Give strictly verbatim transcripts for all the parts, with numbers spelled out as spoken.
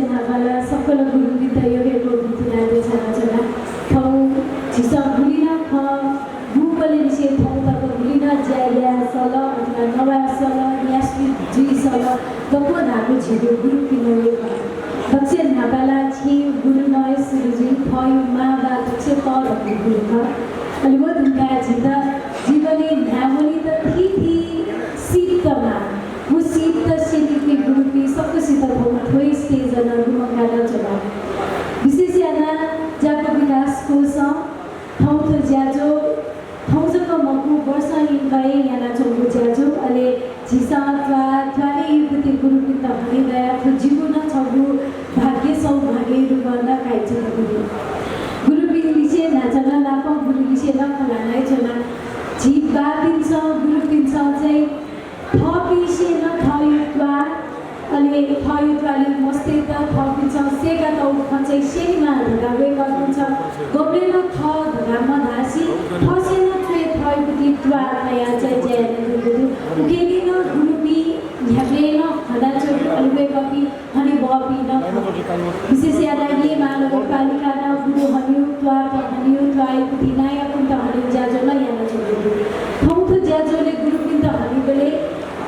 न्हापाला सकल गुरुपिन्त यक्व यक्व भिंतुना देछानाच्वना। थौं झीसं गुलि नं खँ गुबलय् निसें थौं तक गुलि नं ज्या याये सल अथवा नवाये सल, न्यासि जुइ सल, दक्व धाःगु झीगु गुरुपिं हे खः। दक्वसिनं न्हापाला छिं गुरु नरेश गुरुजु, थःगु मांबौ दक्वसिनं तःधंगु गुरु खः। अले व धुंकाः झीत जीवनय् न्ह्याः वनेत थीथी सीप माः। व सीप स्यनीपिं गुरुपिं सकसित थौं थ्व हे stage-य् नं लुमंकाच्वना। विशेष यानाः ज्याकू विकास कोषं थौं थ्व ज्याझ्वः थौं जक मखु, वर्षं यंक हे यानाच्वंगु ज्याझ्वः, अले झीसं त्वाः, त्वालय् यूपिं गुरुपिन्त हनेदयाः थ्व जिगु नं छगू भाग्य सौभाग्यया रूपं नं काइच्वनागु दु। गुरुपिं लिसे न्हाचः नं नापं गुरु लिसे नं खँ ल्हानाच्वना। झी बापिन्सं, गुरुपिन्सं चाहिँ थःपिंसे नं थःगु त्वाः, अले थःगु त्वालय् मस्तय्त थःपिन्सं सय्कातःगु खँ चाहिँ स्यनेमाः धकाः वय्कःपिन्सं गबलें नं थः धकाः मधासे थःसे नं च्वय् थःगु त्वाः तयाः चाहिँ ज्या यानाच्वंगु दु। उकिं नं गुरुपिं न्ह्याबलें नं हनाच्वंगु, अले वय्कःपिं हनेबहःपिं नं खः। विशेष यानाः येँ महानगरपालिकां नं गुरु हनेगु, त्वाःत हनेगु, त्वाःया प्रति नायःपिन्त हनेगु ज्याझ्वः नं यानाच्वंगु दु। थौं थ्व ज्याझ्वलय् गुरुपिन्त हनेबलय्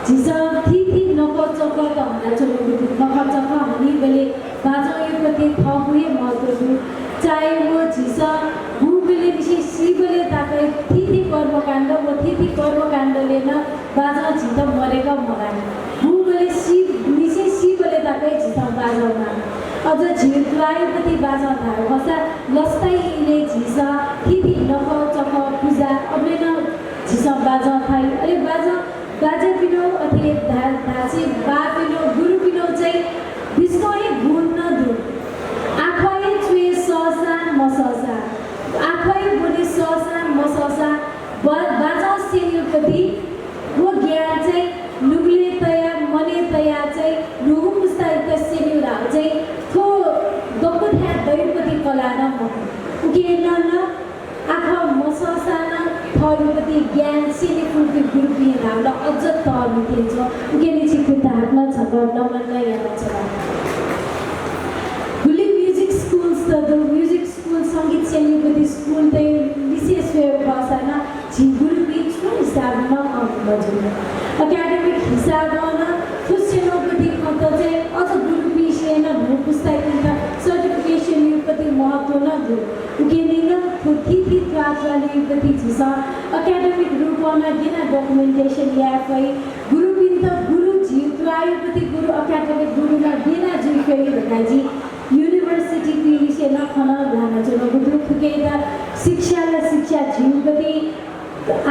झीसं थीथी नखःचखःत हनाच्वनागु दु। नखःचखः हनेबलय् बाजंया प्रति थःगु हे महत्व दु। चाहे व झीसं गुबलय् निसें सीबलय् तक थीथी कर्मकाण्ड व थीथी कर्मकाण्डलय् नं बाजं झीत मदय्क मगाः। गुबलय् सी, निसें सीबलय् तक हे झीसं बाजं माः। अझ झीगु त्वाःया प्रति बाजं धायेगु खःसा लसताया इलय् झीसं थीथी नखःचखः पुजा अबलय् नं झीसं बाजं थाइ। अले बाजं, बाज्यापिनिगु अथे धा, धाःसा बापिनिगु गुरुपिनिगु चाहिँ बिस्कं हे गुण नं दु। आखः हे च्वय् सःसां मसःसां, आखः हे ब्वने सःसां मसःसां बा, बाजं स्यनेगु प्रति व ज्ञान चाहिँ नुगलय् तयाः, मनय् तयाः चाहिँ न्हूगु पुस्तायात स्यनेगु धाःगु चाहिँ थ्व दक्व थाय् दइगु प्रति कलाः नं मखु। उकिं नं आखः मसःसां नं थःगु प्रति ज्ञान स्यने फुइपिं गुरुपिं धाःगु ला अझ तःमि थें च्वं। उकिं निंतिं छिकपिन्त हाकनं छकः नमन यानाच्वना। गुलि music schools त दु, music school, संगीत स्यनीगु प्रति school त लिसे स्वयेगु खःसा नं झी गुरुपिं छुं हिसाबं नं कम मजू। Academic हिसाबं नं थ्व स्यनेगु प्रति खँ त चाहिँ अझ गुरुपिंसे नं न्हू पुस्तायात certification-या प्रति महत्व नं दु। उकिं नं थ्व थीथी त्वाःया प्रति झीसं academic रूपं नं गय् यानाः documentation याये फइ, गुरुपिन्त गुरु झी त्वाःया प्रति गुरु, academic गुरु नं गय् यानाः जुइ फइ धकाः जिं university-पिं लिसे नं खँ ल्हानाच्वनागु दु। थुकियात शिक्षा ला शिक्षा झीगु प्रति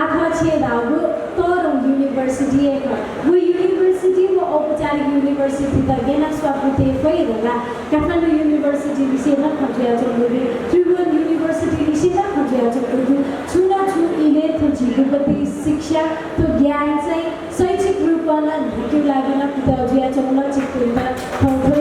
आखः छेँ धाःगु तःधंगु university हे खः। व university व औपचारिक university-त गय् यानाः स्वापू तये फइ धकाः काठमाडौं University लिसे नं खँ जुयाच्वंगु दु, त्रिभुवन University लिसे नं खँ जुयाच्वंगु दु। छुं नं छुं इलय् थ्व झीगु प्रति शिक्षा, थ्व ज्ञान चाहिँ शैक्षिक रूपं नं न्ह्याकेगु लागि नं कुतः जुयाच्वंगु नं छिकपिन्त थौं थ्व